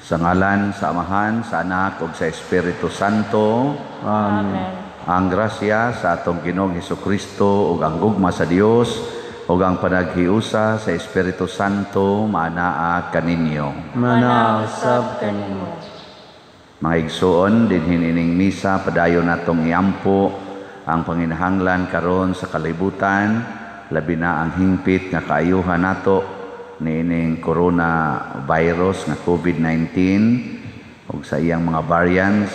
Sa ngalan sa Amahan, sa Anak ug sa Espiritu Santo. Amen. Ang grasya sa atong Ginoong Hesukristo ug ang gugma sa Dios ug ang panaghiusa sa Espiritu Santo maanaa kaninyo. Manausab kanimo. Mga igsuon, dinhin ining misa padayon natong iampo ang panginahanglan karon sa kalibutan, labi na ang hingpit nga kaayuhan nato niining coronavirus nga COVID-19 ug sa iyang mga variants,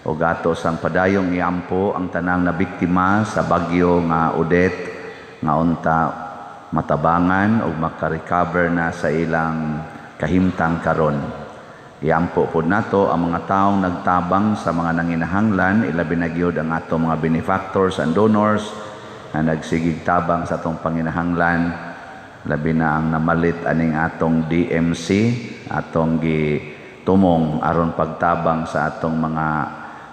ug ato sang padayong iampo ang tanang nabiktima sa bagyo nga Odette nga unta matabangan ug makarecover na sa ilang kahimtang karon. Iampo pod nato ang mga taong nagtabang sa mga nanginahanglan, ilabi na gyud ang atong mga benefactors and donors na nagsigig tabang sa atong panginahanglan, labi na ang namalit aning atong DMC, atong gitumong aron pagtabang sa atong mga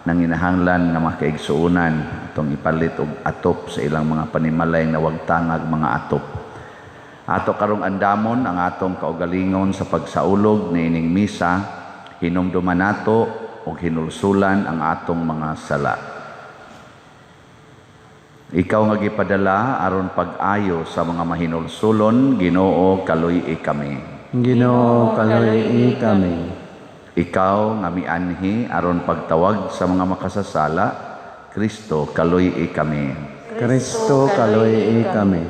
nanginahanglan nga mga kaigsuonan, atong ipalit og atop sa ilang mga panimalay nga wagtangag mga atop. Ato karong andamon ang atong kaugalingon sa pagsaulog niining misa, hinumduman nato og hinulsulan ang atong mga sala. Ikaw nga gipadala aron pag-ayo sa mga mahinulsulon, Ginoo, kaluy-i kami. Ginoo, kaluy-i kami. Ikaw nga mianhi aron pagtawag sa mga makasasala, Kristo, kaluy-i kami. Kristo, kaluy-i kami.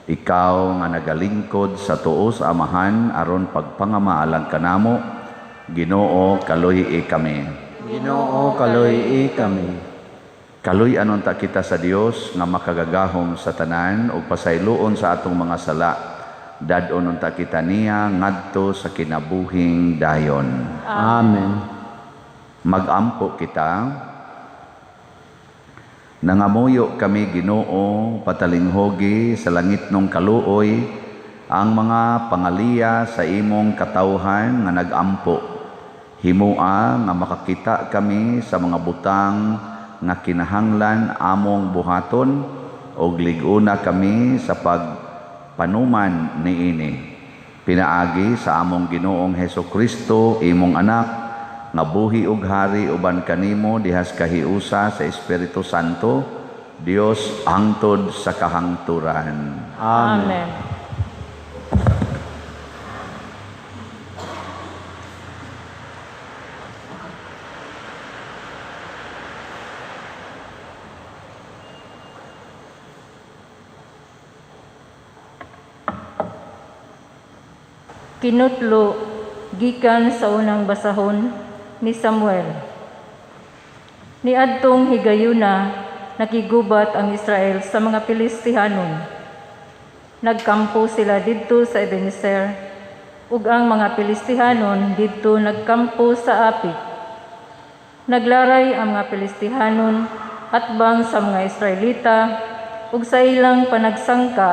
Ikaw nga nagalingkod sa tuo sa Amahan aron pagpangamaalang kanamo, Ginoo, kaluy-i kami. Ginoo, kaluy-i kami. Kaluy-an unta kita sa Dios nga makagagahom sa tanan ug pasayloon sa atong mga sala. Dad-on unta kita niya ngadto sa kinabuhing dayon. Amen. Magampo kita. Nangamuyo kami, Ginoo, patalinghugi sa langitnong kaluoy ang mga pangaliya sa imong katawhan nga nagampo. Himua nga makakita kami sa mga butang nga kinahanglan among buhaton og lig-una kami sa pagpanuman niini. Pinaagi sa among Ginoong Hesukristo, imong anak, nga buhi ug hari uban kanimo dihas kahiusa sa Espiritu Santo, Dios hangtod sa kahangturan. Amen. Kinutlo gikan sa unang basahon ni Samuel. Niadtong higayuna nakigubat ang Israel sa mga Pilistihanon. Nagkampo sila didto sa Ebenezer, ug ang mga Pilistihanon didto nagkampo sa Apik. Naglaray ang mga Pilistihanon atbang sa mga Israelita, ug sa ilang panagsangka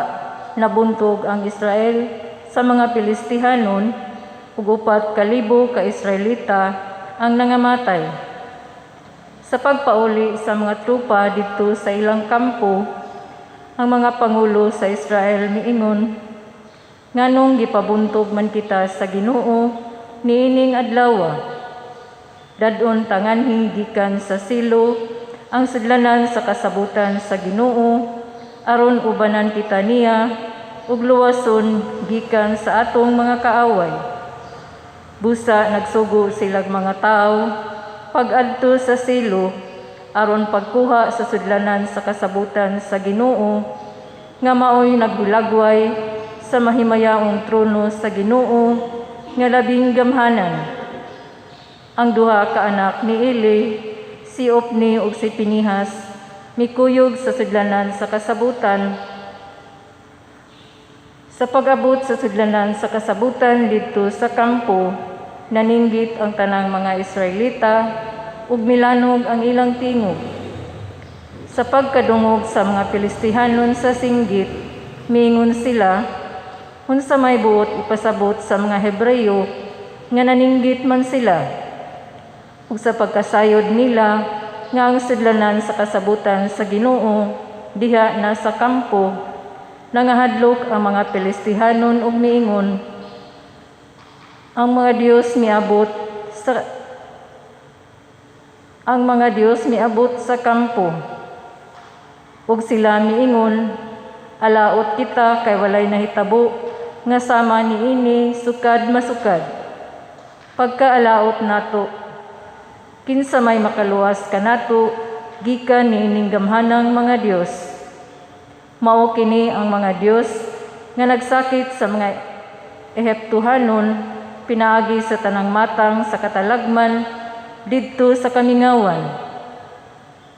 nabuntog ang Israel sa mga Pilistihanon, ug 4,000 ka Israelita ang nangamatay. Sa pagpauli sa mga tropa didto sa ilang kampo, ang mga pangulo sa Israel miingon, nganong gipabuntog man kita sa Ginoo niining adlawa? Dad-on tanganhi gikan sa Silo ang sudlanan sa kasabutan sa Ginoo, aron ubanan kita niya ug luwason gikan sa atong mga kaaway. Busa nagsugo silag mga tawo pag-adto sa Silo aron pagkuha sa sudlanan sa kasabutan sa Ginoo, nga maoy naghulagway sa mahimayaong trono sa Ginoo nga labing gamhanan. Ang duha ka anak ni Eli, si Opni ug si Pinihas, mikuyog sa sudlanan sa kasabutan. Sa pag-abot sa sudlanan sa kasabutan didto sa kampo, naninggit ang tanang mga Israelita ug milanog ang ilang tingog. Sa pagkadungog sa mga Pilistihanon sa singgit, miingon sila, unsa may buot ipasabot sa mga Hebreyo nga naninggit man sila. Ug sa pagkasayod nila nga ang sudlanan sa kasabutan sa Ginoo diha na sa kampo, nangahadlok ang mga Pilistihanon ug miingon, Ang mga Dios miabot sa Ang mga Dios miabot sa kampo. Ug sila miingon, alaot kita kay walay nahitabo nga sama niini sukad masukad. Pagkaalaot nato, kinsa may makaluwas kanato gikan niining gamhanang mga Dios. Mao kini ang mga Dios nga nagsakit sa mga Ehiptohanon pinaagi sa tanang matang sa katalagman didto sa kamingawan.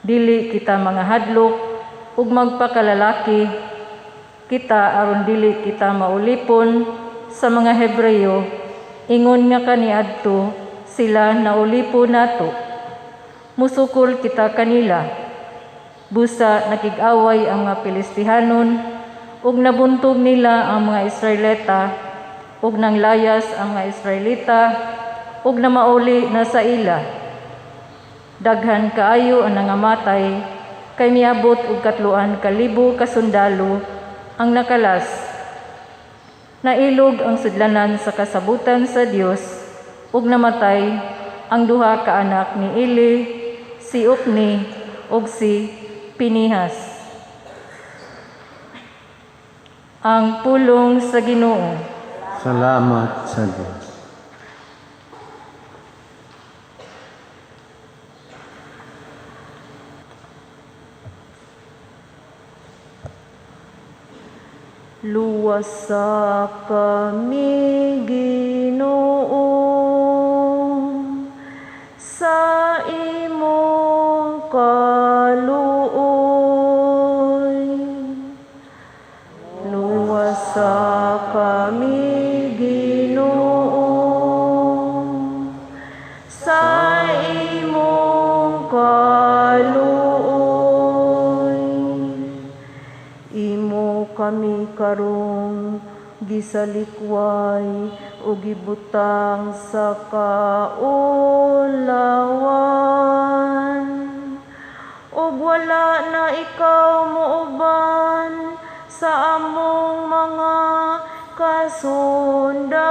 Dili kita mga hadlok ug magpakalalaki kita aron dili kita maulipon sa mga Hebreo, ingon nga kaniadto sila naulipon nato. Musukol kita kanila. Busa nakig-away ang mga Pilistihanon ug nabuntog nila ang mga Israelita ug nanglayas ang mga Israelita ug namauli na sa ila. Daghan kaayo ang nangamatay kay miabot og 3,000 ka sundalo ang nakalas. Nailog ang sudlanan sa kasabutan sa Dios ug namatay ang duha ka anak ni Eli, si Opni ug si Pinihas. Ang pulong sa Ginoo. Salamat sa Diyos. Luwasa kami, Ginoo, sa imong kaluoy. Luwasa kami, Ginoo, sa imong kaluoy. Imo kami karong gisalikway o gibutang sa kaulawan, ug wala na ikaw muuban sa among mga kasundaluhan.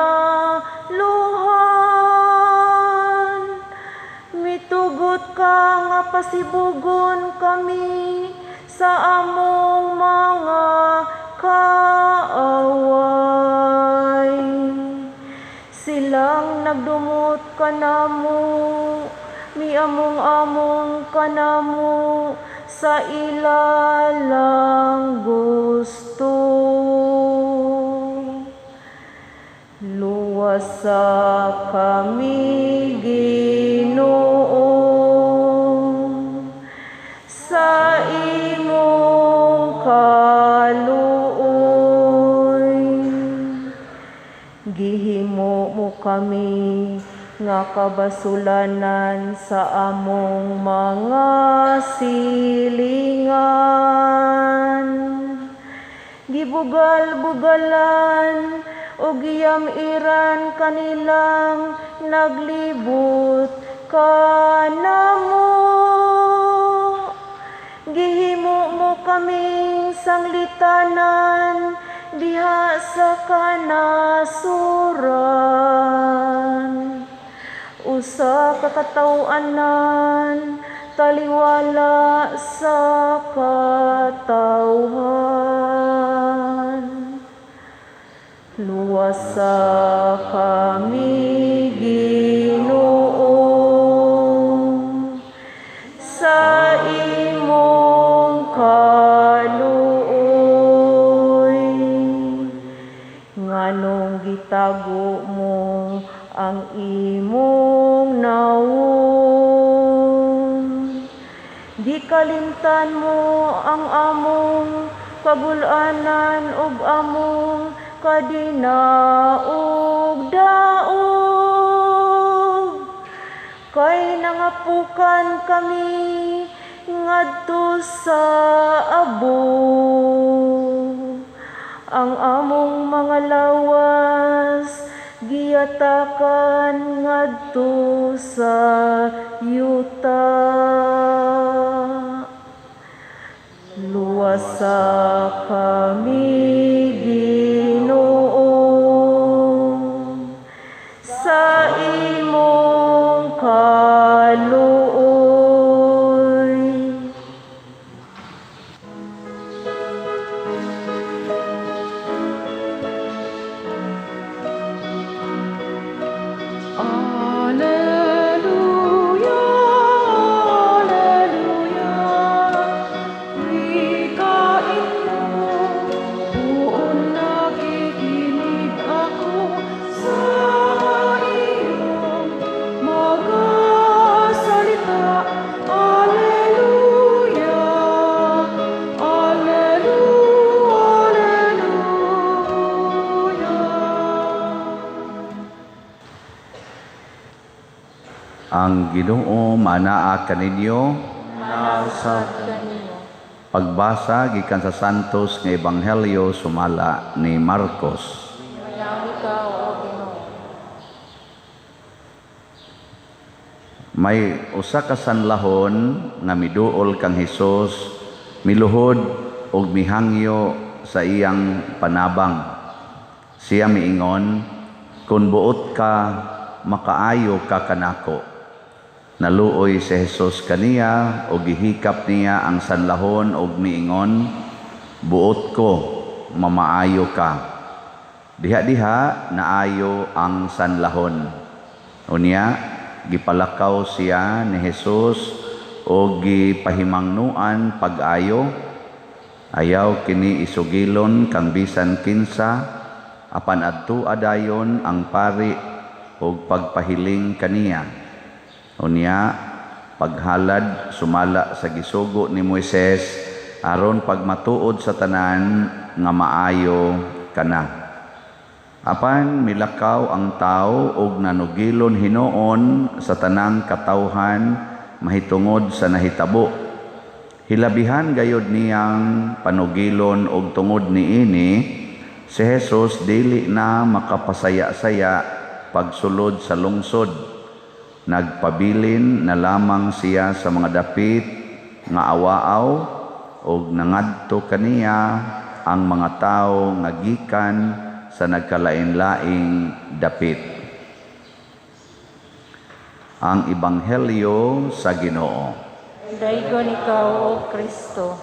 Mitugot ka nga pasibugon kami sa among mga kaaway. Silang nagdumot kanamo, miamong-among kanamo sa ilalang gusto. Luwasa kami, Ginoo, sa imong kaluoy. Gihimo mo kami nga kabasulanan sa among mga silingan. Gibugal-bugalan o giyamiran kanilang naglibot kanamo. Gihimo mo kaming sanglitanan diha sa kanasuran. Usa ka kataw-anan taliwala sa katawhan. Luwasa kami, Ginoo, sa imong kaluoy. Nganong gitago mo ang imong nawong, gikalimtan mo ang among kagul-anan ug among kadinaog-daog. Kay nangapukan kami ngadto sa abo. Ang among mga lawas giyatakan ngadto sa yuta. Luwasa kami, Ginoo, sa Ang Ginoo manaa kaninyo. Nausab Kanimo. Pagbasa gikan sa Santos nga Ebanghelyo sumala ni Marcos. Manaog ikaw, O Ginoo. May usa ka sanlahon nga miduol kang Hesus, miluhod ug mihangyo sa iyang panabang. Siya miingon, "Kun buot ka, makaayo ka kanako." Naluoy si Hesus kaniya ug gihikap niya ang sanlahon ug miingon, "Buot ko, mamaayo ka." Diha-diha naayo ang sanlahon. Unya gipalakaw siya ni Hesus ug gipahimangnuan pag-ayo. Ayaw kini isugilon kang bisan kinsa, apan adto adayon ang pari ug pagpahiling kaniya. Unya paghalad sumala sa gisugo ni Moises aron pagmatuod sa tanan nga maayo kana. Apan milakaw ang tawo og nanugilon hinuon sa tanang katawhan mahitungod sa nahitabo. Hilabihan gayod niyang panugilon og tungod niini si Jesus dili na makapasaya-saya pagsulod sa lungsod. Nagpabilin na lamang siya sa mga dapit nga awaaw og nangadto kaniya ang mga tawo nga gikan sa nagkalain-laing dapit. Ang Ebanghelyo sa Ginoo. Daygon ikaw, O Kristo.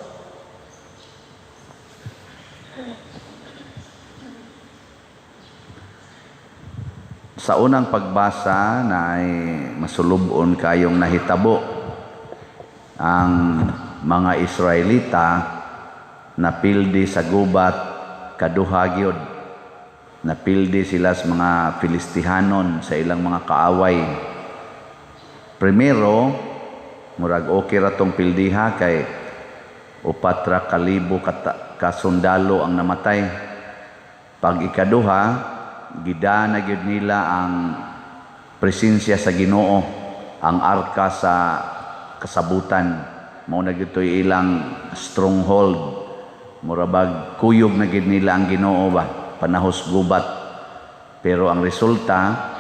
Sa unang pagbasa na ay masulubon kayong nahitabo ang mga Israelita napildi sa gubat kaduha gyud. Napildi sila sa mga Filistihanon sa ilang mga kaaway. Primero, murag okay ra tong pildiha kay 4,000 kasundalo ang namatay. Pag ikaduha, gidana gyud nila ang presensya sa Ginoo, ang arka sa kasabutan. Mao na gyud to'y ilang stronghold. Mura bag kuyog na gyud nila ang Ginoo ba, panahos gubat. Pero ang resulta,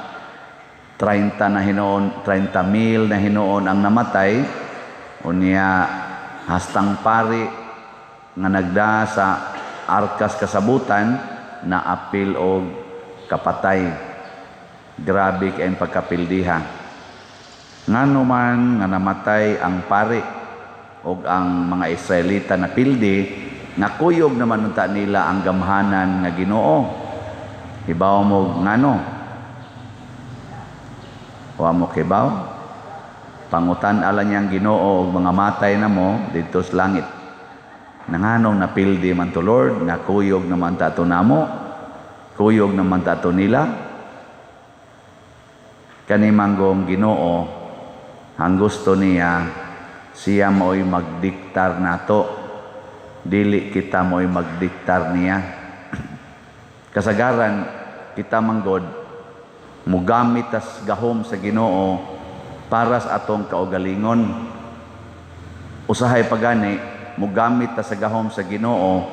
30 na hinuon, 30,000 na hinuon ang namatay. Unya hastang pari nga nagda sa arkas kasabutan na apil og kapatay. Grabe kay ang pagkapildiha. Ngano man nga namatay ang pari og ang mga Israelita na pildi, nakuyog naman unta nila ang gamhanan nga Ginoo. Hibaw mo ngano? Wa mo kibaw? Pangutan ala niyang Ginoo og mga matay na mo didto sa langit. Nanganong napildi man to Lord, nakuyog naman ta to namo, kuyog naman ta to nila. Kani manggong Ginoo, ang gusto niya, siya mo'y magdiktar nato, dili kita mo'y magdiktar niya. Kasagaran kita manggod mugamit tas gahom sa Ginoo para sa atong kaugalingon. Usahay pagani mugamit ta sa gahom sa Ginoo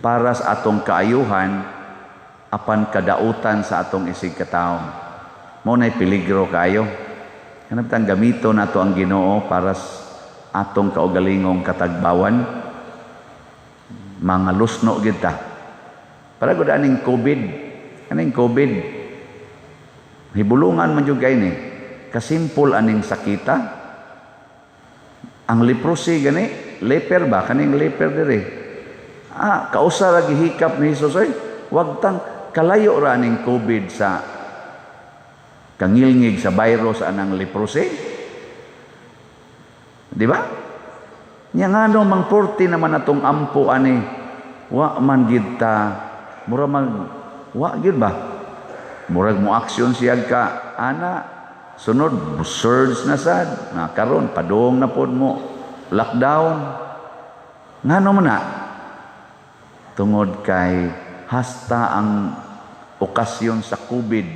para sa atong kaayuhan apan kadautan sa atong isig katawo. Mao nay peligro kaayo. Kanang gamito nato ang Ginoo para sa atong kaugalingong katagbawan. Mga lusno gyud ta. Para gud aning COVID, aning COVID hibulungan man jud kay ni. Kasimpol aning sakita. Ang leprosy gani, leper ba kaning leper diri? Kausa ra gihikap ni Jesus oy. Wag tang kalayo ra aning COVID sa kangilngig sa virus anang leprosy. Di ba? Nya ngano mang 40 naman atong ampo ani, wa man gid ta mura mag wa gid ba? Murag mo aksyon siya ka ana, sunod surge na sad, na karon padung na pod mo lockdown. Ngano man na? Tungod kay hasta ang okasyon sa COVID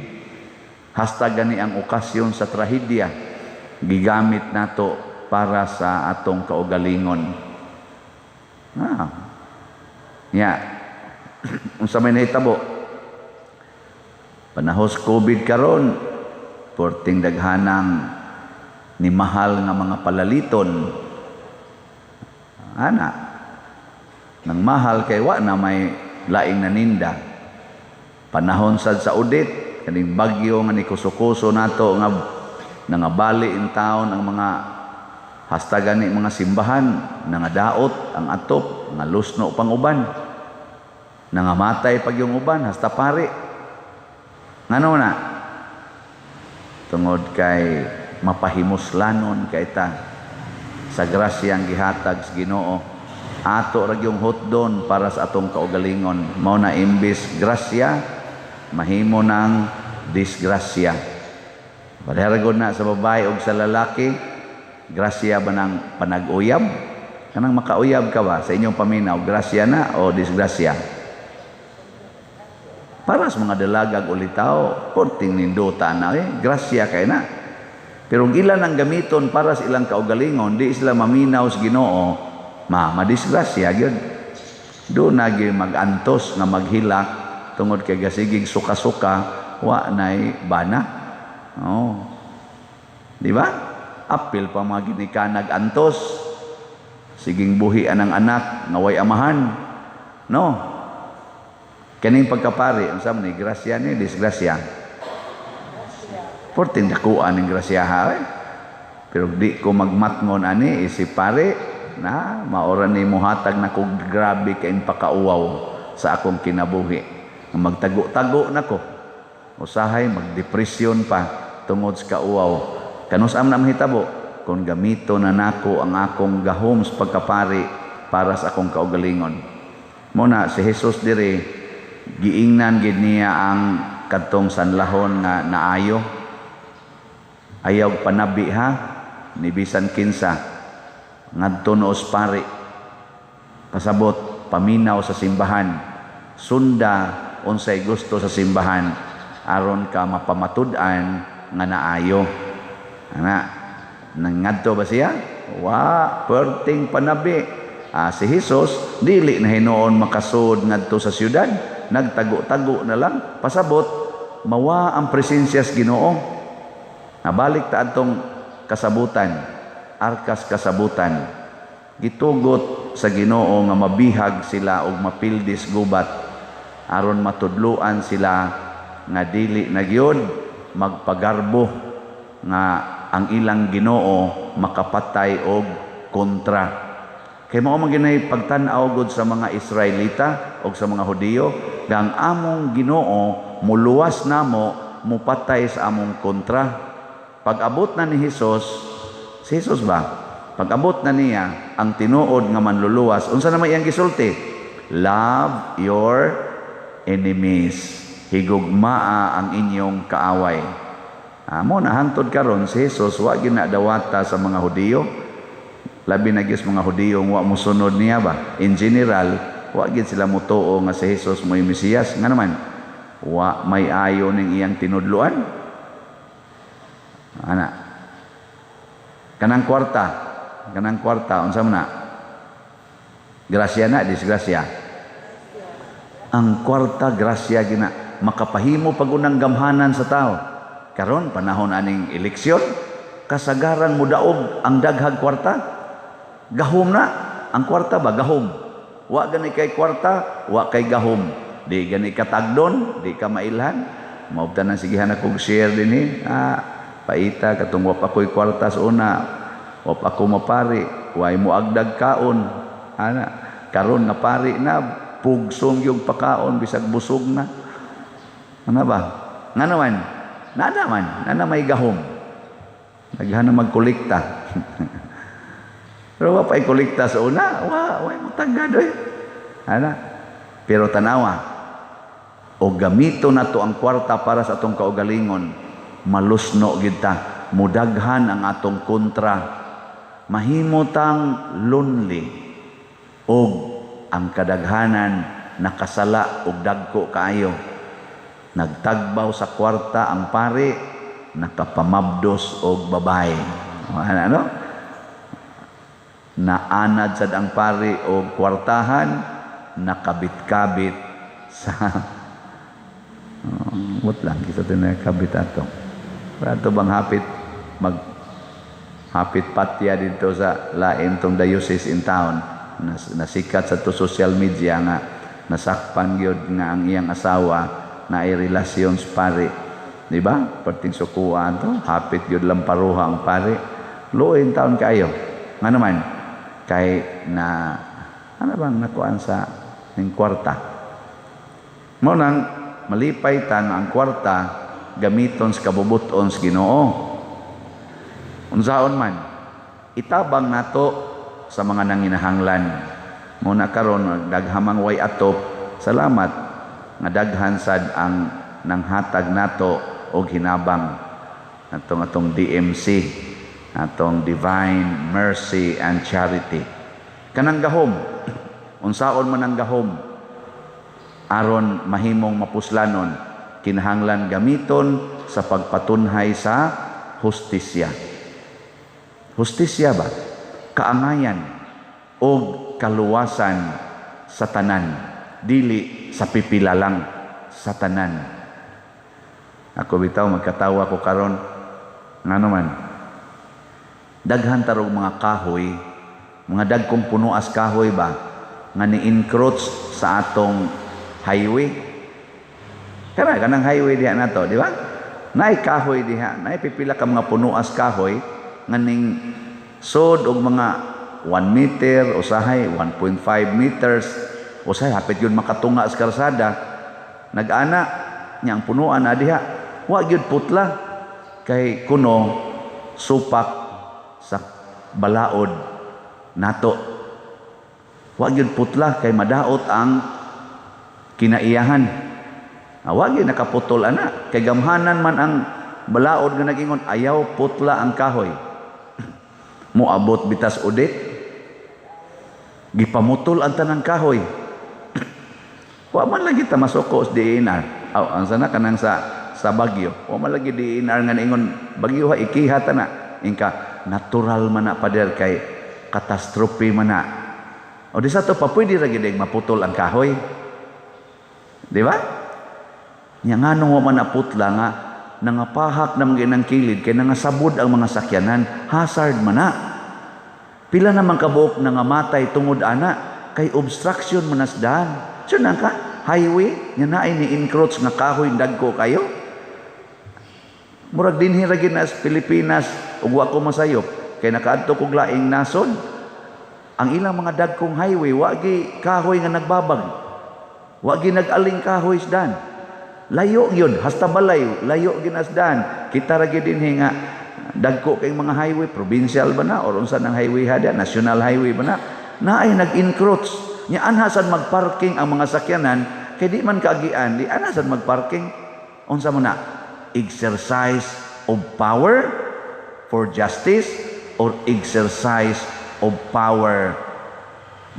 Hasta gani ang okasyon sa trahedya gigamit nato para sa atong kaugalingon. Ah. Nya. Unsa may nahitabo? Panahos COVID karon, porting daghanang ni mahal nga mga palaliton. Ana. Nang mahal kay wa na may laing naninda. Panahon sad sa audit, kaning bagyo nga ni kuso-kuso nato nga nangabali in town ang mga hasta gani mga simbahan, nangadaot ang atop, nga lusno pang uban. Nangamatay pag yung uban hasta pari. Ngano na? Tungod kay mapahimuslanon kay ta sa grasyang gihatag sa Ginoo. Ato ra gyung hotdon para sa atong kaugalingon. Mao na imbis grasya mahimo ng disgrasya. Pareha na sa babae og sa lalaki, grasya ba ng panag-uyab? Kanang makauyab ka ba sa inyong paminaw, grasya na o disgrasya? Para sa mga dalagag ulitaw, porting nindota na eh, grasya kay na. Pero ilan ang gamiton para sa ilang kaugalingon, di sila maminaw sa Ginoo, madisgrasya gyud. Do na gyud magantos nga maghilak tungod kay gasigig suka-suka, wa nay bana. Oh. Di ba? Apil pa mga ginikanag antos. Siging buhi anang anak nga way amahan. No. Kaning pagkapari, unsa man ni grasya ni disgrasya? Porting dakuan ning grasya ha. Eh? Pero di ko magmatngon ani isip pare na maora ni muhatag na ko grabe kay pakauwaw sa akong kinabuhi. Magtago-tago nako. Usahay magdepresyon pa tungod sa kauwaw. Kanus am na mahitabo kung gamito na nako ang akong gahom sa pagkapari para sa akong kaugalingon. Muna si Jesus diri giingnan gid niya ang kadtong sanlahon nga naayo. Ayaw panabi ha ni bisan kinsa ngadto noos pari. Pasabot paminaw sa simbahan. Sunda unsay gusto sa simbahan aron ka mapamatud-an nga naayo. Ana, nangadto ba siya? Wa, perting panabi. Ah, si Jesus dili na hinuon makasud ngadto sa syudad, nagtago-tago na lang. Pasabot mawa ang presensya sa Ginoo. Nabalik ta adtong kasabutan, arkas kasabutan. Gitugot sa Ginoo nga mabihag sila og mapildis gubat aron matudluan sila nga dili na gyud magpagarbo nga ang ilang Ginoo makapatay og kontra. Kay mao man ginay pagtan-aw gud sa mga Israelita og sa mga Hudiyo nga ang among Ginoo muluwas namo, mupatay sa among kontra. Pag-abot na ni Hesus, si Hesus ba? Pag-abot na niya ang tinuod nga manluluwas, unsa naman iyang gisulti? Love your enemies. Higugmaa ang inyong kaaway. Amo na hangtod karon si Jesus wa ginadawata sa mga Hudiyo. Labi na gyud mga Hudiyo wa mosunod niya ba. In general, wa gid sila motuo nga si Jesus mo'y Mesiyas. Nga naman, wa may ayo ning iyang tinudloan. Ana. Kanang kwarta unsa man na? Grasya na, disgrasya. Ang kwarta grasya gina makapahimo pag unang gamhanan sa tao. Karon panahon aning eleksyon, kasagaran mo daog ang daghag kwarta. Gahom na ang kwarta ba, gahom. Wa gani kay kwarta, wa kay gahom. Di gani katagdon, di ka mailhan. Maubtan ang sigihan ako share dinhi. Ah, paita katong wa pa ko'y kwarta sa una, wa pa ako mapari, way mo agdag kaon. Ana, karon nga pari na pugsong yung pakaon bisag busog na. Ano ba? Nga naman, nana man, nana may gahom. Naghan na magkolekta. Pero wa pa'y kolekta sa una, wa mo tagad oy. Ana. Pero tanawa, o gamito na to ang kwarta para sa atong kaugalingon, malusno gid ta, mudaghan ang atong kontra, mahimo tang lonely, og ang kadaghanan nakasala og dagko kaayo. Nagtagbaw sa kwarta ang pari, nakapamabdos og babae. Ano, ano? Naanad sad ang pari og kwartahan, nakabit-kabit sa oh, lang kita tinakabit ato. Pero ato bang hapit mag hapit patya dito sa lain tong diocese in town, nasikat sa to social media nga nasakpan gyud nga ang iyang asawa na ay relasyon sa pari. Di ba? Perting sukuan to, hapit gyud lamparuha ang pari. Luoy taon kayo. Nga naman, kay na, ano bang nakuan sa ning kwarta. Mao nang malipay ta nga ang kwarta gamiton sa kabubuton sa Ginoo. Unsaon man, itabang nato sa mga nanginahanglan. Muna karon daghamang way atop, salamat nga daghan sad ang nanghatag nato og hinabang atong atong DMC, atong Divine Mercy and Charity. Kanang gahom, unsaon man ang gahom aron mahimong mapuslanon, kinahanglan gamiton sa pagpatunhay sa hustisya. Hustisya ba? Kaangayan og kaluwasan sa tanan, dili sa pipila lang, sa tanan. Ako bitaw magkatawa ko karon, ngano man daghan tarog mga kahoy, mga dagkong punuas kahoy ba nga ni-encroach sa atong highway. Kana kanang highway diha nato, di ba? Naay kahoy diha, naay pipila ka mga punuas kahoy nga ning sod og mga 1 meter, usahay 1.5 meters, usahay hapit yun makatunga sa karsada. Nag-ana nya ang punuan na diha, wa gyud putla kay kuno supak sa balaod nato. Wa gyud putla kay madaot ang kinaiyahan. Wa gyud nakaputol ana kay gamhanan man ang balaod nga nagingon ayaw putla ang kahoy. Moabot bitas udit, gipamutol ang tanang kahoy. Wa man lagi ta masuko sa DNR. Aw, ang sana kanang sa Bagyo. Wa man lagi DNR nga niingon Bagyo ha ikiha ta na. Ingka natural man na pader kay katastrope man na. O di sa to pa pwede ra gid maputol ang kahoy. Di ba? Nya nganong wa man naputla nga nangapahak na mga inang kilid kay nangasabod ang mga sakyanan, hazard man na. Pila naman kabuok nangamatay tungod ana kay obstruction man as daan. So nang ka highway nya naay ni encroach nga kahoy dagko kayo. Murag dinhi ra gyud na sa Pilipinas ug wa ko masayop kay nakaadto kog laing nasod. Ang ilang mga dagkong highway wa gi kahoy nga nagbabag. Wa gi nag-aling kahoy sa dan. Layo gyud hasta balay, layo gyud as dan. Kita ra gyud dinhi nga dagko kay mga highway, provincial ba na or unsa nang highway hada, national highway ba na, naay nag-encroach. Nya anha sad magparking ang mga sakyanan kay di man kaagian, di anha sad magparking. Unsa mo na? Exercise of power for justice or exercise of power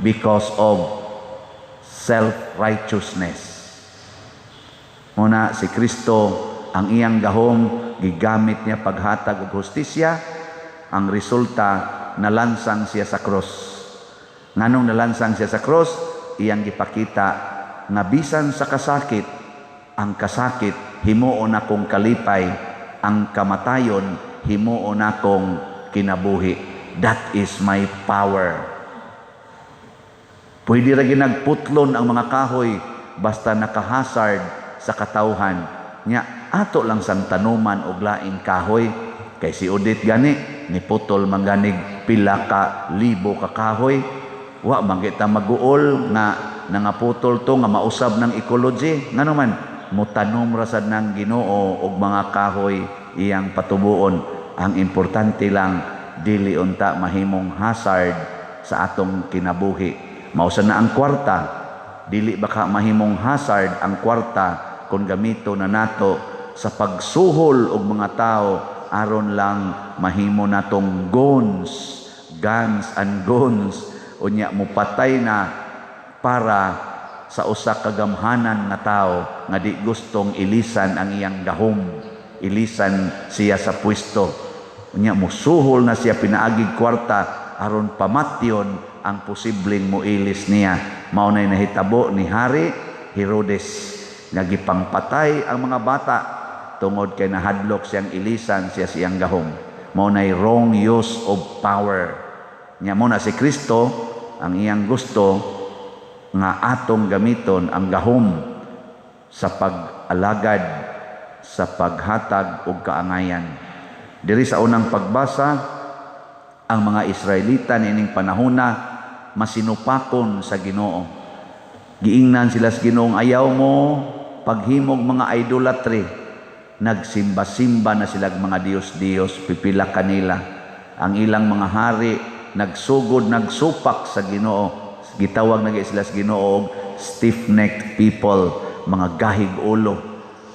because of self-righteousness. Muna si Kristo ang iyang gahom gigamit niya paghatag og hustisya, ang resulta nalansang siya sa cross. Nganong nalansang siya sa cross, iyang gipakita nga bisan sa kasakit, ang kasakit himuon akong kalipay, ang kamatayon himuon akong kinabuhi. That is my power. Pwede ra ginagputlon ang mga kahoy basta nakahazard sa katawhan. Nya ato lang sang tanuman og laing kahoy kay si Odette gani niputol man ganig pila ka libo ka kahoy. Wa man kita maguol nga nangaputol to nga mausab ng ecology. Ngano man motanom ra sad nang Ginoo og mga kahoy iyang patubuon. Ang importante lang dili unta mahimong hazard sa atong kinabuhi. Mausa na ang kwarta, dili baka mahimong hazard ang kwarta kung gamito na nato sa pagsuhol og mga tao aron lang mahimo natong guns, guns and guns, unya mupatay na para sa usa ka gamhanan nga tawo nga di gustong ilisan ang iyang gahom, ilisan siya sa pwesto. Unya musuhol na siya pinaagig kwarta aron pamatyon ang posibleng moilis niya. Mao nay nahitabo ni Hari Herodes nga gipangpatay ang mga bata tungod kay nahadlok siyang ilisan siya siyang gahom. Mao nay wrong use of power. Nya mo na si Kristo ang iyang gusto nga atong gamiton ang gahom sa pag-alagad, sa paghatag og kaangayan. Diri sa unang pagbasa, ang mga Israelita niining panahona masinupakon sa Ginoo. Giingnan sila sa Ginoong ayaw mo paghimog mga idolatry. Nagsimba-simba na sila mga Diyos-Diyos, pipila kanila. Ang ilang mga hari nagsugod, nagsupak sa Ginoo. Gitawag na sila sa Ginoo og stiff-necked people, mga gahig ulo.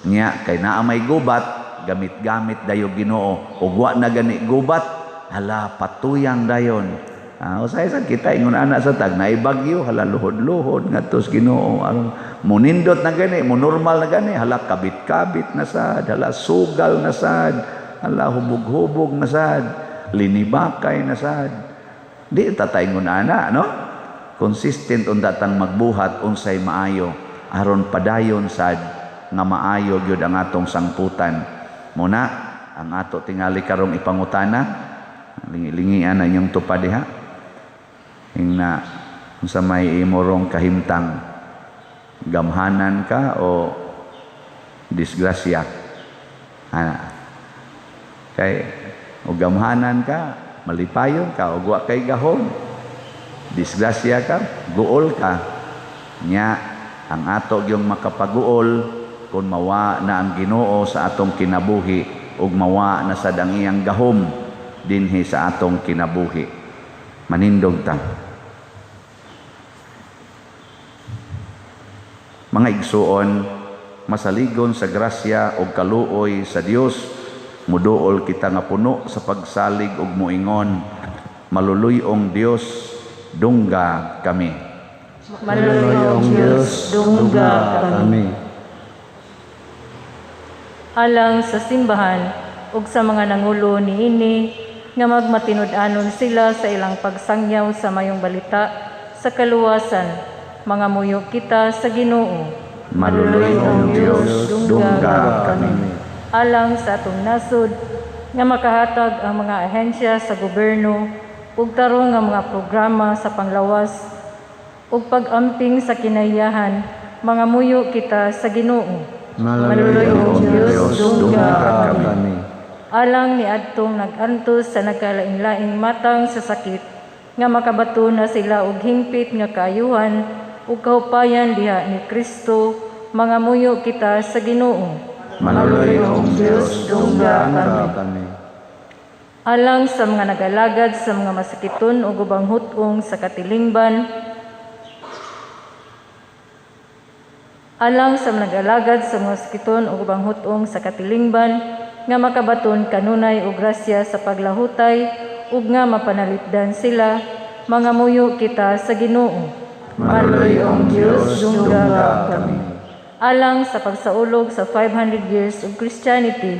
Nya kay naa may gubat, gamit-gamit dayo Ginoo. Ug wa na gani gubat, hala patuyang dayon. Usay sad kita ingon ana sa tag naay bagyo, hala luhod-luhod ngadto sa Ginoo. Aron munindot na gani, mo normal na gani, hala kabit-kabit na sad, hala sugal na sad, hala hubog-hubog na sad, linibakay na sad. Di ta ingon ana, no? Consistent unta tang magbuhat unsay maayo aron padayon sad nga maayo gyud ang atong sangputan. Muna ang ato tingali karong ipangutana, lingi-lingian na inyong tupad diha. Ingna unsa may imorong kahimtang, gamhanan ka o disgrasya? Ana. Kay o gamhanan ka, malipayon ka, o wa kay gahom. Disgrasya ka, guol ka. Nya ang ato gyung makapaguol kung mawa na ang Ginoo sa atong kinabuhi ug mawa na sad ang iyang gahom dinhi sa atong kinabuhi. Manindog ta. Mga igsuon, masaligon sa grasya ug kaluoy sa Dios, muduol kita nga puno sa pagsalig ug moingon, maluluy-ong Dios, dungga kami. Maluluy-ong Dios, dungga kami. Alang sa simbahan ug sa mga nangulo niini nga magmatinud-anon sila sa ilang pagsangyaw sa mayong balita sa kaluwasan, mga muyo kita sa Ginoo. Maluluy-ong Dios, dungga kami. Alang sa atong nasod nga makahatag ang mga ahensya sa gobyerno ug tarong nga mga programa sa panglawas ug pag-amping sa kinaiyahan, mga muyo kita sa Ginoo. Maluluy-ong Dios, dungga kami. Alang ni adtong nag-antos sa nagkalain-laing matang sa sakit nga makabato na sila og hingpit nga kaayuhan ug kahupayan diha ni Kristo, mga muyo kita sa Ginoo. Maluluy-ong Dios, dungga kami. Alang sa mga nagalagad sa mga masakiton ug ubang hut-ong sa katilingban, alang sa mga nagalagad sa mga masakiton ug ubang hut-ong sa katilingban nga makabaton kanunay og grasya sa paglahutay ug nga mapanalipdan sila, mga muyo kita sa Ginoo. Maluluy-ong Dios, dungga kami. Alang sa pagsaulog sa 500 years of Christianity,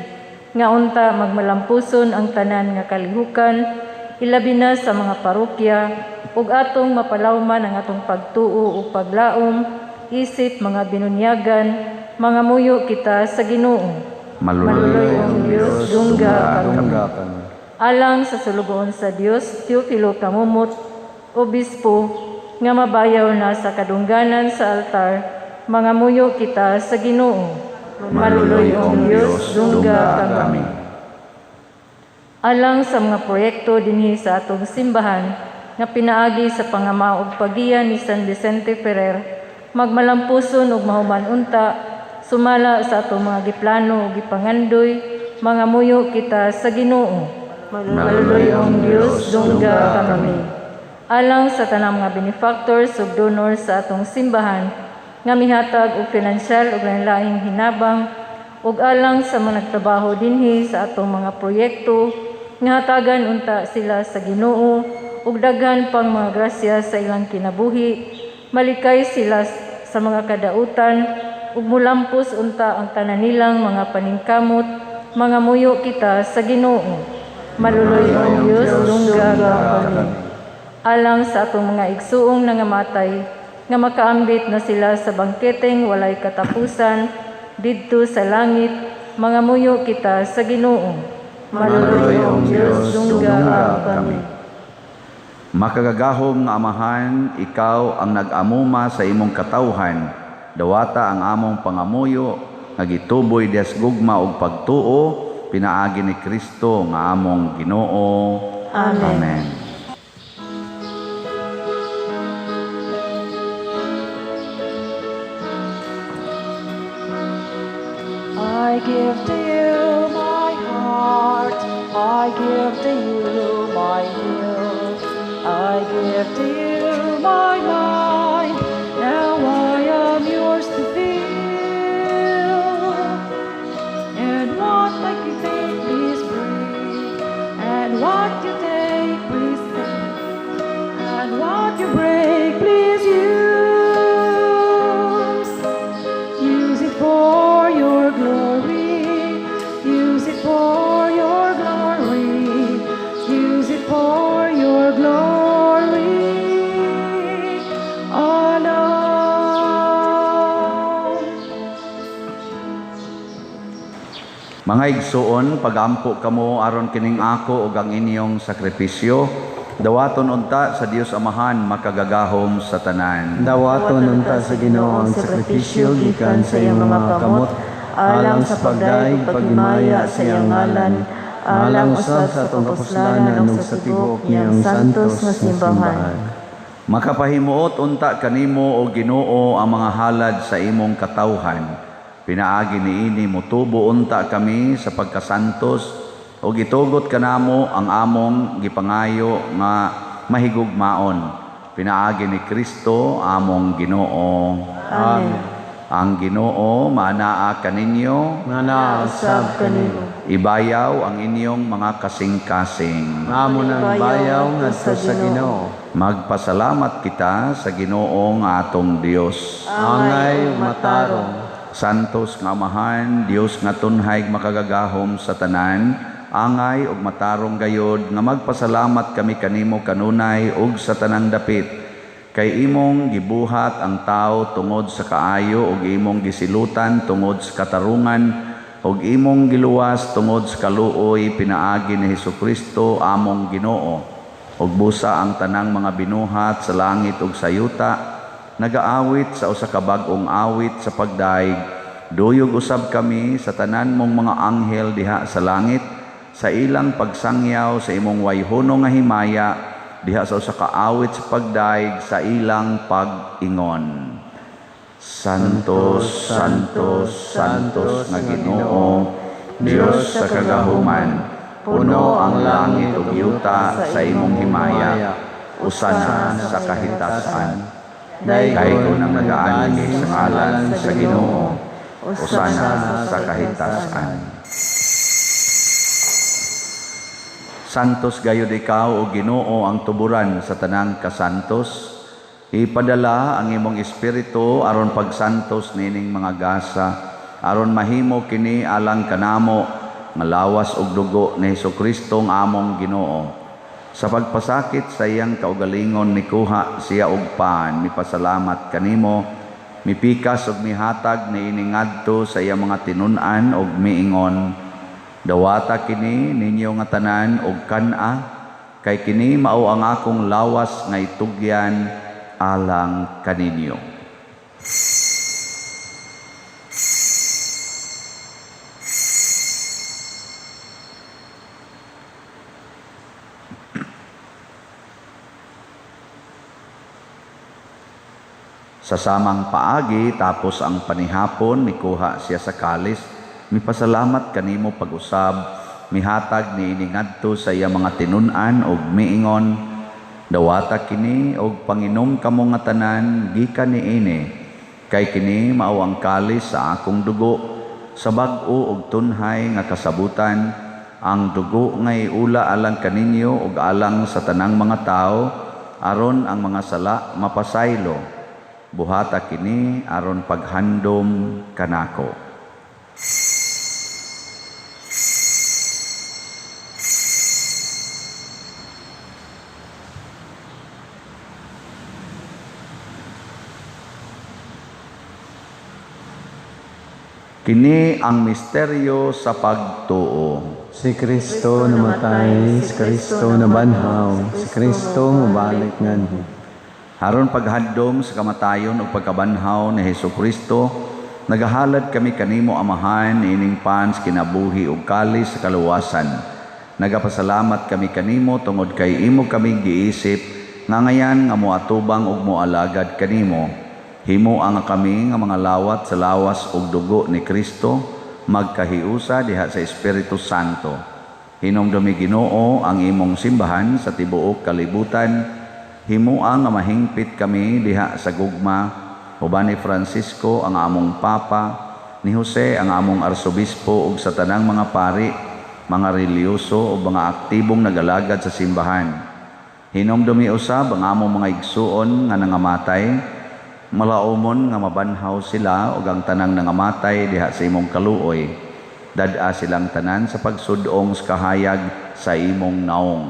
nga unta magmalampuson ang tanan nga kalihukan, ilabi na sa mga parokya, ug atong mapalawman ang atong pagtuo ug paglaom, isip mga binunyagan, mga muyo kita sa Ginoo. Maluluy-ong Dios, dungga kami. Alang sa sulugoon sa Dios, Teofilo Camomot, Obispo, nga mabayaw na sa kadungganan sa altar, mga muyo kita sa Ginoo. Maluluy-ong Dios, dungga kami. Alang sa mga proyekto dinhi sa atong simbahan nga pinaagi sa pangama ug pagiya ni San Vicente Ferrer, magmalampuson ug mahuman unta sumala sa atong mga giplano ug gipangandoy, mga muyo kita sa Ginoo. Maluluy-ong Dios, dungga kami. Alang sa tanang mga benefactors ug donors sa atong simbahan nga mihatag og pinansyal ug lain-laing hinabang, ug alang sa mga nagtrabaho dinhi sa atong mga proyekto nga hatagan unta sila sa Ginoo ug daghan pang mga grasya sa ilang kinabuhi, malikay sila sa mga kadautan ug mulampos unta ang tanan nilang mga paningkamot, mangamuyo kita sa Ginoo. Maluluy-ong Dios, dungga kami. Alang sa atong mga igsuong nangamatay, nga makaambit na sila sa bangketeng walay katapusan didto sa langit, mangamuyo kita sa Ginoo. Maluluy-ong Dios, dungga kami. Makagagahom nga Amahan, ikaw ang nag-amuma sa imong katawhan. Dawata ang among pangamuyo nga gituboy dias gugma ug pagtuo pinaagi ni Kristo nga among Ginoo. Amen. Amen. I give to you my heart, I give to you my will, I give to you my mind, now I am yours to feel. And what I can take, please break, and what you take, please take, and what you break, please use. Use it for your glory, use it for your glory, use it for your glory alone. Mga igsuon, pagampo kamo aron kining ako ug ang inyong sakripisyo, dawaton unta sa Dios Amahan makagagahom sa tanan. Dawaton unta sa Ginoo ang sakripisyo gikan sa iyong mga kamot, alang sa pagdayeg paghimaya sa iyang ngalan, alang usab sa atong kapuslanan ug sa tibuok niyang santos nga simbahan. Makapahimuot unta kanimo o Ginoo ang mga halad sa imong katawhan. Pinaagi niini motubo unta kami sa pagkasantos ug gitugot kanamo ang among gipangayo nga mahigugmaon. Pinaagi ni Kristo among Ginoo. Amen. Ang Ginoo maanaa kaninyo, Maanaa usab kanimo. Ibayaw ang inyong mga kasing-kasing. Amo nang bayaw ngadto sa Ginoo. Magpasalamat kita sa Ginoo nga atong Dios. Angay matarong. Santos nga Amahan, Dios nga tunhay makagagahom sa tanan, angay ug matarong gayod nga magpasalamat kami kanimo kanunay ug sa tanang dapit. Kay imong gibuhat ang tao tungod sa kaayo ug imong gisilutan tungod sa katarungan ug imong giluwas tungod sa kaluoy pinaagi ni Hesukristo among Ginoo. Ug busa ang tanang mga binuhat sa langit ug sa yuta nagaawit sa usa ka bag-ong awit sa pagdaig. Duyog usab kami sa tanan mong mga anghel diha sa langit sa ilang pagsangyaw sa imong wayhono nga himaya diha sa usa ka awit sa pagdaig sa ilang pag-ingon. Santos, Santos, Santos nga Ginoo, Dios sa kagahuman, puno ang langit ug yuta sa imong himaya, usana sa kahitasan. Daygon ang nagaanhi sa ngalan sa Ginoo, usana sa kahitasan. Santos gayud ikaw o Ginoo ang tuburan sa tanang kasantos. Ipadala ang imong espiritu aron pagsantos nining mga gasa, aron mahimo kini alang kanamo nga lawas ug dugo ni Hesukristo ang among Ginoo. Sa pagpasakit sa iyang kaugalingon nikuha siya og pan, mipasalamat kanimo, mipikas ug mihatag niini ngadto sa iyang mga tinun-an ug miingon, dawata kini ninyo nga tanan og kan-a, kay kini mao ang akong lawas nga itugyan alang kaninyo. Sa samang paagi, tapos ang panihapon, mikuha siya sa kalis, mipasalamat kanimo pag-usab, mihatag niini ngadto sa iya mga tinun-an og miingon, dawata kini og panginom kamo nga tanan gikan niini, kay kini mao ang kalis sa akong dugo, sa bag-o og tunhay nga kasabutan, ang dugo nga iula alang kaninyo og alang sa tanang mga tawo, aron ang mga sala mapasaylo. Buhata kini aron paghandom kanako. Kini ang misteryo sa pagtuo. Si Kristo namatay, si Kristo nabanhaw, si Kristo mobalik nganhi. Aron paghandom sa kamatayon ug pagkabanhaw ni Hesukristo, nagahalad kami kanimo Amahan ining pans kinabuhi ug kalis sa kaluwasan. Nagapasalamat kami kanimo tungod kay imo kami giisip nga ngayan nga moatubang ug moalagad kanimo. Himo ang kami nga mga lawat sa lawas ug dugo ni Kristo, magkahiusa diha sa Espiritu Santo. Hinumdumi Ginoo ang imong simbahan sa tibuok kalibutan. Himoa nga mahingpit kami diha sa gugma uban ni Francisco ang among Papa, ni Jose ang among Arsobispo ug sa tanang mga pari, mga relihiyoso ug mga aktibong nagalagad sa simbahan. Hinumdumi usab ang among mga igsuon nga nangamatay, malaumon nga mabanhaw sila ug ang tanang nangamatay diha sa imong kaluoy. Dad-a silang tanan sa pagsudong sa kahayag sa imong naong.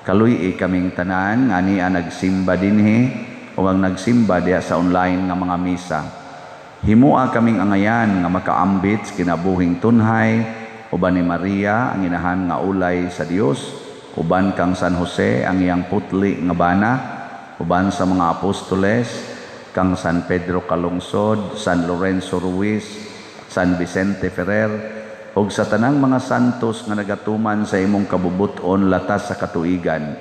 Kaluy-i kaming tanan nga ania nagsimba dinhi o ang nagsimba diha sa online nga mga misa. Himoa kaming angayan nga makaambit sa kinabuhing tunhay uban ni Maria ang inahan nga ulay sa Dios, uban kang San Jose ang iyang putli nga bana, uban sa mga apostoles kang San Pedro Calungsod, San Lorenzo Ruiz, San Vicente Ferrer, ug sa tanang mga santos nga nagatuman sa imong kabubut-on latas sa katuigan.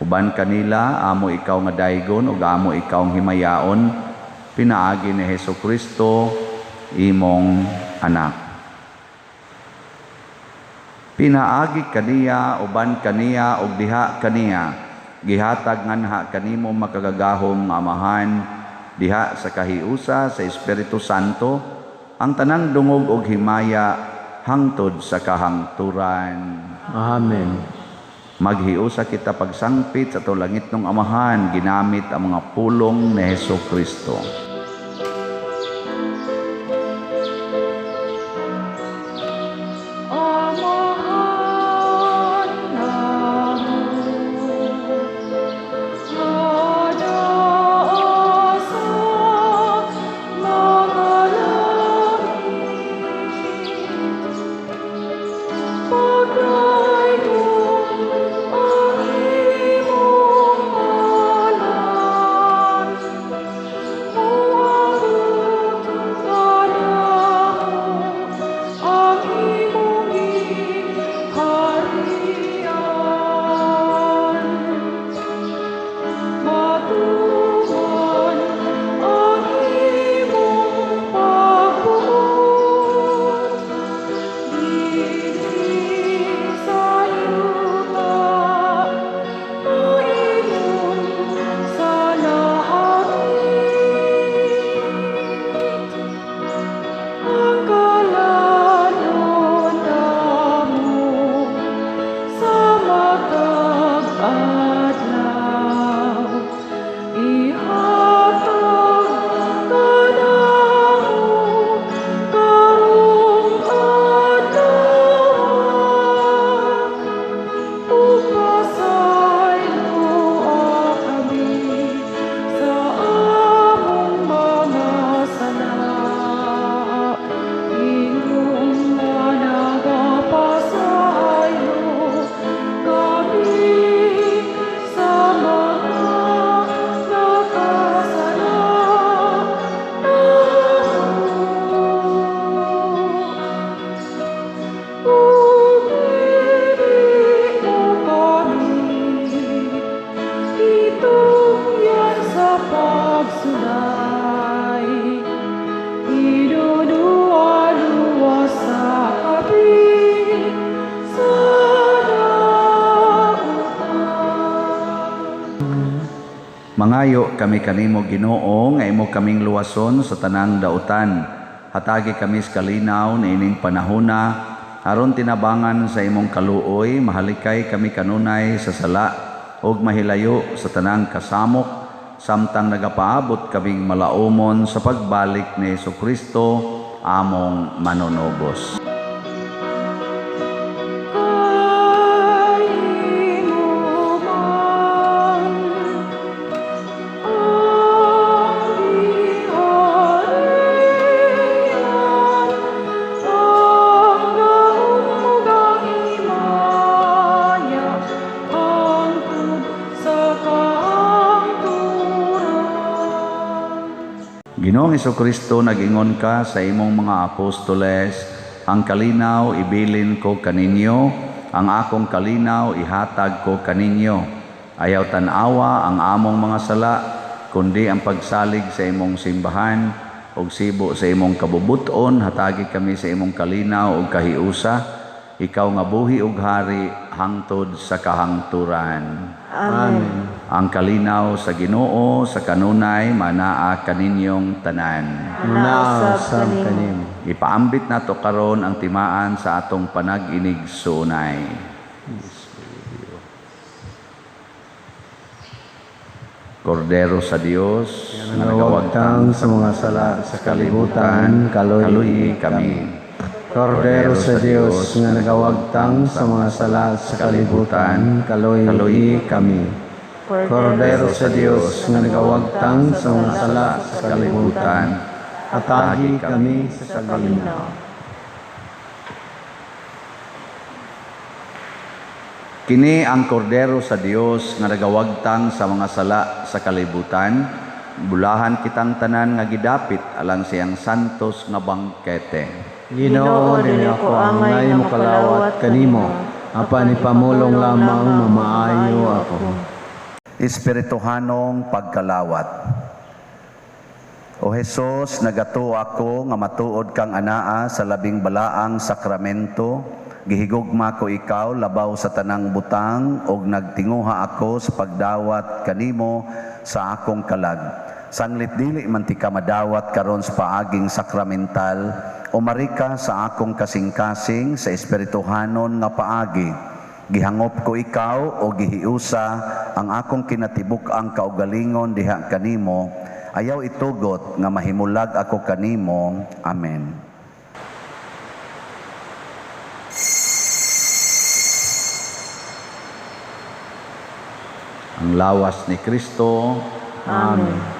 Uban kanila amo ikaw nga daygon ug amo ikaw ang himayaon, pinaagi ni Hesukristo imong anak. Pinaagi kaniya, uban kaniya ug diha kaniya, gihatag nganha kanimo makagagahom nga Amahan diha sa kahiusa sa Espiritu Santo ang tanang dungog ug himaya hangtod sa kahangturan. Amen. Maghiusa kita pagsangpit sa atong langitnong Amahan ginamit ang mga pulong ni Hesukristo. Mangayo kami kanimo Ginoo nga imo kaming luwason sa tanang dautan. Hatagi kami sa kalinaw niining panahona aron tinabangan sa imong kaluoy, mahalikay kami kanunay sa sala ug mahilayo sa tanang kasamok Samtang nagapaabot kaming malaumon sa pagbalik ni Hesukristo among manunubos. Ginoong Hesukristo, nag-ingon ka sa imong mga apostoles, ang kalinaw ibilin ko kaninyo, ang akong kalinaw ihatag ko kaninyo. Ayaw tan-awa ang among mga sala, kundi ang pagsalig sa imong simbahan ug sibo sa imong kabubuton, hatagi kami sa imong kalinaw ug kahiusa. Ikaw nga buhi ug hari hangtod sa kahangturan. Amen. Ang kalinaw sa Ginoo sa kanunay manaa kaninyong tanan. Manaa usab kanimo. Ipaambit nato karon ang timaan sa atong panag-inig suunay. Kordero sa Dios nga nagawagtang sa mga sala sa kalibutan, kaluoyi kami. Kordero sa Dios nga nagawagtang sa mga sala sa kalibutan, kaluoyi kami. Kordero sa Dios nga nagawagtang sa mga sala sa kalibutan, atagi kami sa kalinaw. Kini ang kordero sa Dios nga nagawagtang sa mga sala sa kalibutan. Bulahan kitang tanan nga gidapit alang siyang santos nga bangkete. Ginoo, dili ako angay mokalawat kanimo, apan ipamulong lamang mamaayo ako. Espirituhanong pagkalawat. O Hesus, nagatuo ako nga matuod kang anaa sa labing balaang sakramento. Gihigugma ko ikaw labaw sa tanang butang ug nagtinguha ako sa pagdawat kanimo sa akong kalag. Sanglit dili man ti ka madawat karon sa paaging sakramental, umari ka sa akong kasing-kasing sa espirituhanon nga paagi. Gihangop ko ikaw o gihiusa ang akong kinatibuk-ang kaugalingon diha kanimo. Ayaw itugot nga mahimulag ako kanimo. Amen. Ang lawas ni Kristo. Amen.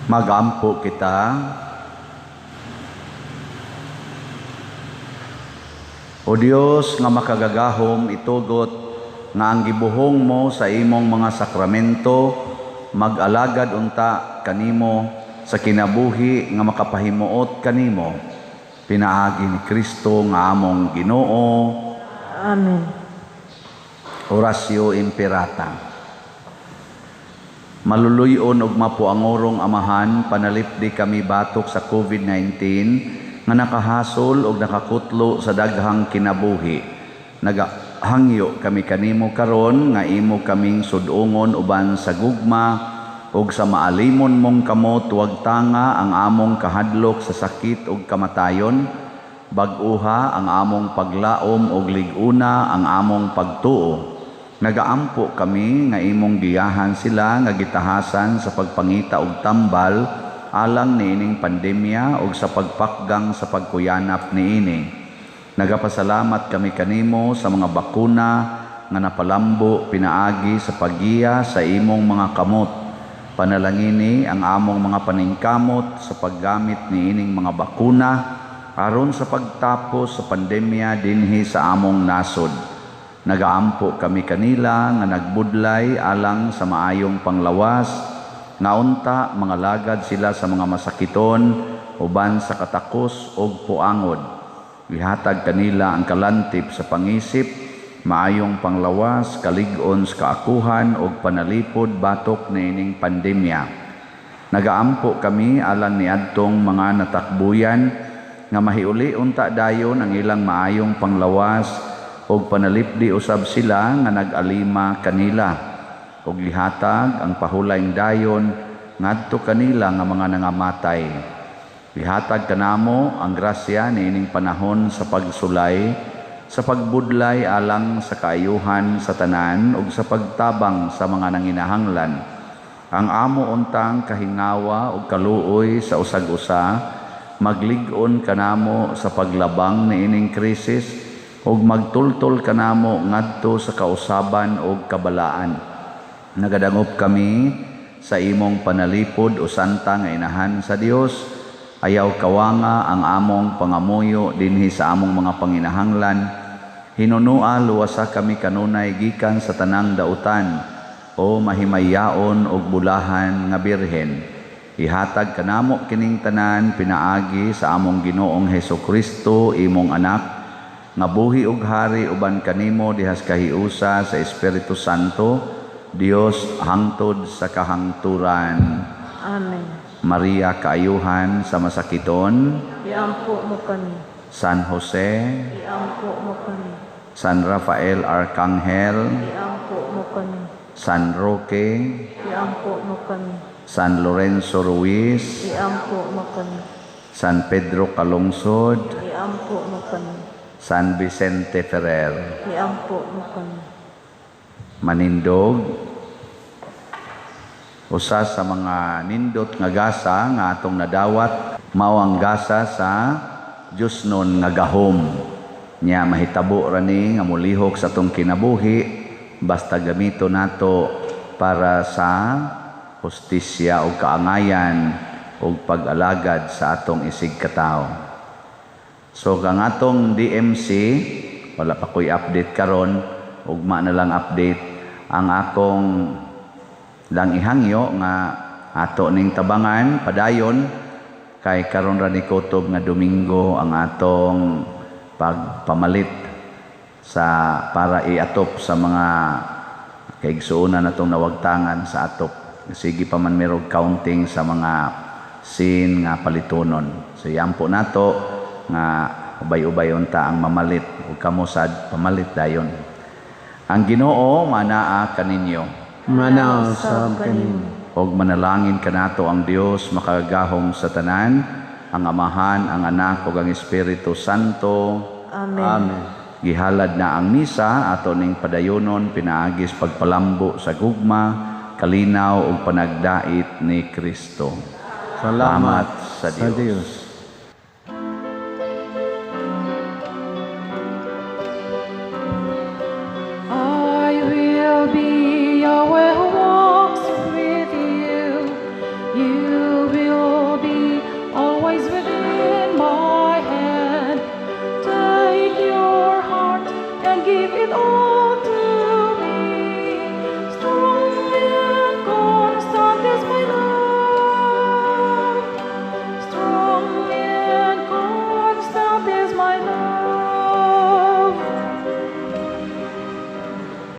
Magampo kita. O Dios nga makagagahom, itugot nga ang gibuhong mo sa imong mga sakramento mag-alagad unta kanimo sa kinabuhi nga makapahimuot kanimo, pinaagi ni Kristo nga among Ginoo. Amen. Oratio Imperata. Maluluyon ug mapuangorong Amahan, panalipdi kami batok sa COVID-19 nga nakahasol og nakakutlo sa daghang kinabuhi. Nagahangyo kami kanimo karon nga imo kaming sudungon uban sa gugma ug sa maalimon mong kamot, wagtanga ang among kahadlok sa sakit ug kamatayon, bag-uha ang among paglaom ug lig-una ang among pagtuo. Nagaampo kami nga imong giyahan sila nga gitahasan sa pagpangita og tambal alang niining pandemya ug sa pagpakgang sa pagkuyanap niini. Nagapasalamat kami kanimo sa mga bakuna nga napalambo pinaagi sa paggiya sa imong mga kamot. Panalangini ang among mga paningkamot sa paggamit niining mga bakuna aron sa pagtapos sa pandemya dinhi sa among nasod. Nagaampo kami kanila nga nagbudlay alang sa maayong panglawas, nga unta mga lagad sila sa mga masakiton uban sa katakos og puangod. Ihatag kanila ang kalantip sa pangisip, maayong panglawas, kalig-on sa kaakuhan og panalipod batok niining pandemya. Nagaampo kami alang niadtong mga natakbuyan nga mahiuli unta dayon ang ilang maayong panglawas og panalipdi usab sila nga nag-alima kanila, og gihatag ang pahulayng dayon ngadto kanila nga mga nangamatay. Gihatag kanamo ang grasya niining panahon sa pagsulay, sa pagbudlay alang sa kaayuhan sa tanan ug sa pagtabang sa mga nanginahanglan. Ang amo untang kahingawa ug kaluoy sa usag-usa maglig-on kanamo sa paglabang niining krisis ug magtultol kanamo ngadto sa kausaban ug kabalaan. Nagadangop kami sa imong panalipod o santa nga inahan sa Dios. Ayaw kawanga ang among pangamuyo dinhi sa among mga panginahanglan. Hinunua luwasa kami kanunay gikan sa tanang dautan o mahimayaon og bulahan nga birhen. Ihatag kanamo kining tanan pinaagi sa among Ginoong Hesus Kristo, imong anak, nga buhi og hari uban kanimo dihas kahiusa sa Espiritu Santo, Dios hangtod sa kahangturan. Amen. Maria, kaayuhan sa masakiton, Iampo mo kami. San Jose, Iampo mo kami. San Rafael Arcangel, Iampo mo kami. San Roque, Iampo mo kami. San Lorenzo Ruiz, Iampo mo kami. San Pedro Calungsod, Iampo mo kami. San Vicente Ferrer. Iampo mo kami. Manindog, usa sa mga nindot nga gasa nga atong nadawat mao ang gasa sa Diyosnon nga gahom. Nya mahitabo ra ni nga molihok sa atong kinabuhi basta gamito nato para sa hustisya o kaangayan o pag-alagad sa atong isig katawo. So kang atong DMC, wala pa ko'y update karon, ugma na lang update ang akong lang ihangyo nga ato ning tabangan padayon kay karon ra ni kutob nga Domingo ang atong pagpamalit sa para iatop sa mga kaigsuonan natong nawagtangan sa atop. Sige pa man merong counting sa mga sin nga palitunon. So yampo nato nga ubay-ubay unta ang mamalit ug kamo sad pamalit dayon. Ang Ginoo manaa kaninyo. Manaa usab kanimo. Og manalangin kanato ang Dios makagagahom sa tanan, ang Amahan, ang Anak ug ang Espiritu Santo. Amen. Amen. Gihalad na ang misa ato ning padayonon pinaagis pagpalambo sa gugma, kalinaw ug panagdait ni Kristo. Salamat sa sa Dios. Dios. I will be Yahweh who walks with you. You will be always within my hand. Take your It all.